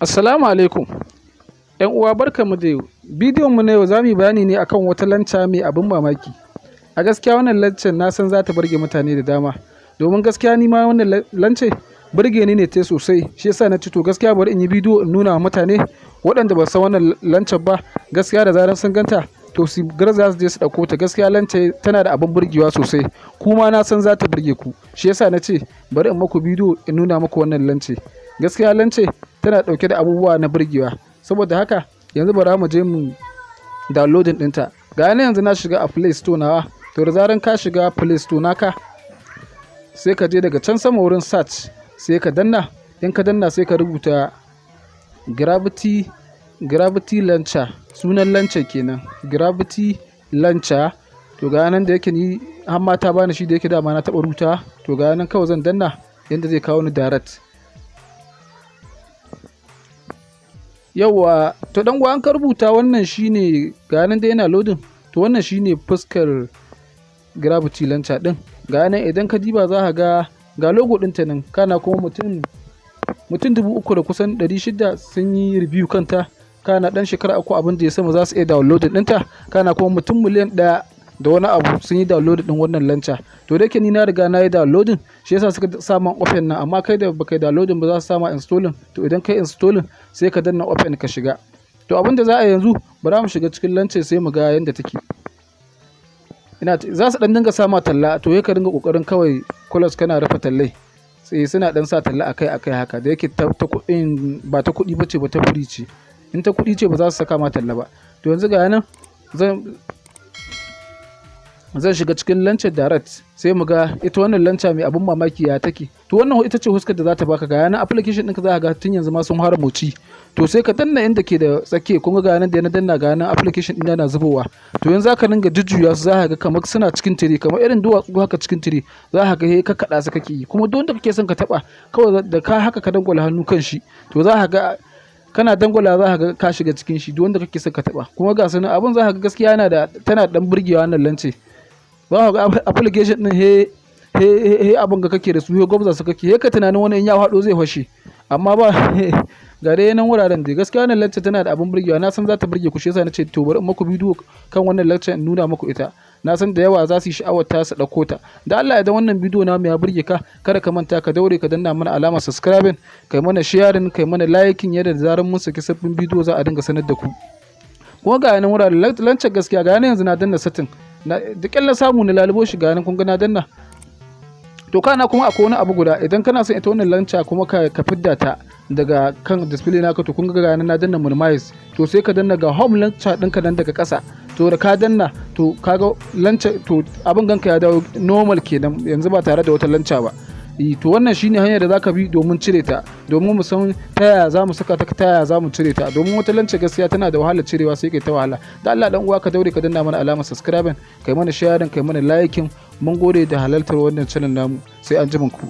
Assalamu alaikum. ‘Yan uwa, barkanmu da yau. Bidiyon mu na yau, za mu yi bayani ne akan wata launcher mai abin mamaki. A gaskiya wannan launcher na san za ta burge mutane da dama. Domin gaskiya ni ma wannan launcher burge ni ne ta sosai. Shi yasa na ce to, gaskiya bari in yi bidiyo in nuna wa mutane waɗanda ba su san wannan launcher ba. Gaskiya da zarar sun ganta, to su garzaya su je su ɗauko ta. Gaskiya launcher tana da abin burgewa sosai. Kuma na san za ta burge ku. Shi yasa na ce bari in muku bidiyo in nuna muku wannan launcher. Gaskiya launcher tana ɗauke da abubuwa na burgewa. Saboda haka yanzu bara mu je mu downloading ɗinta. Ga nan yanzu na shiga a Play Store nawa. To, da zaran ka shiga Play Store naka, sai ka je daga can sama wurin search, sai ka danna. In ka danna, sai ka rubuta Gravity Launcher. Sunan launcher kenan. Gravity Launcher. To, ga nan da yake ni har ma ta bani shi, da yake dama na taɓa rubuta. To, ga nan kawai zan danna yanda zai kawo ni direct. Yauwa, to ɗan uwa, an ka rubuta, wannan shine, ga nan dai yana loading. To, wannan shine fuskar Gravity Launcher ɗin. Ga nan idan ka diba, za ka ga ga logo ɗinta nan, kana kuma mutum 3,600 sun yi review kanta. Kana ɗan shekara 3 abin da ya sama za su iya downloading ɗinta. Kana kuma mutum miliyan 1 da wani abu sun yi downloading ɗin wannan launcher. To, da yake ni na riga na yi downloading, shi yasa suka sa man open nan, amma kai da baka yi downloading ba, za su sa ma installing. To, idan kai installing, sai ka danna open ka shiga. To, abin da za a yi yanzu, bara mu shiga cikin launcher sai mu ga yanda take. Ina za su ɗan dinga sa ma talla, to sai ka dinga ƙoƙarin kawai close kana rufe tallai. Sai suna ɗan sa talla akai akai haka, da yake ta kuɗin ba ta kuɗi bace ba, ta free ce. In ta kuɗi ce, ba za su saka ma talla ba. To, yanzu ga nan zan shiga cikin launcher direct, sai mu ga ita wannan launcher mai abin mamaki ya take. To, wannan ita ce huskar da za ta baka. Ga yanan application ɗinka, za ka ga tun yanzu ma sun fara motsi. To, sai ka danna inda ke da tsakiya. Kun ga nan da na danna, ga nan application ɗin yana zubowa. To, yanzu zaka dinga jujjuya su, za ka ga kamar suna cikin tire, kamar irin duwatsu haka cikin tire. Za ka ga ka kaɗa su kake yi. Kuma duk wanda kake son ka taɓa, kawai da ka haka ka dangwala hannu kan shi, to za ka ga kana dangwala, za ka ga ka shiga cikin shi, duk wanda kake son ka taɓa. Kuma ga sanin abun, za ka ga gaskiya yana da tana dan burgewa wannan launcher. Za ka ga application ɗin he he he abun ga kake da su, he gwabza su kake, he ka tunanin wani in ya faɗo zai fashe, amma ba. Ga dai nan wuraren dai, gaskiya wannan launcher tana da abun burgewa. Na san za ta burge ku, shi yasa na ce to, bari in muku bidiyo kan wannan launcher in nuna muku ita. Na san da yawa za su yi sha'awar ta su ɗauko ta. Da Allah, idan wannan bidiyo namu ya burge ka, kada ka manta ka daure ka danna mana alamar subscribing, kai mana sharing, kai mana liking, yadda da zarar mun saki sabbin bidiyo za a dinga sanar da ku. Kuma ga nan wuraren launcher, gaskiya ga nan yanzu na danna setting da ƙyal na samu na lalubo shi. Ga nan kun ga na danna. To, kana kuma akwai wani abu guda, idan kana son ita wannan launcher kuma ka fidda ta daga kan display naka, to kun ga nan na danna minimize. To, sai ka danna ga home launcher ɗinka nan daga ƙasa. To, da ka danna, to kaga launcher, to abin ganka ya dawo normal kenan yanzu, ba tare da wata launcher ba. To, wannan shine hanyar da zaka bi domin cire ta, domin mu san ta yaya za mu saka ta, ta yaya za mu cire ta, domin wata launcher gaskiya tana da wahalar cirewa, sai kai ta wahala. Da Allah dan uwa, ka daure ka danna mana alamar subscribing, kai mana sharing, kai mana liking. Mun gode da halartar wannan channel namu. Sai an ku.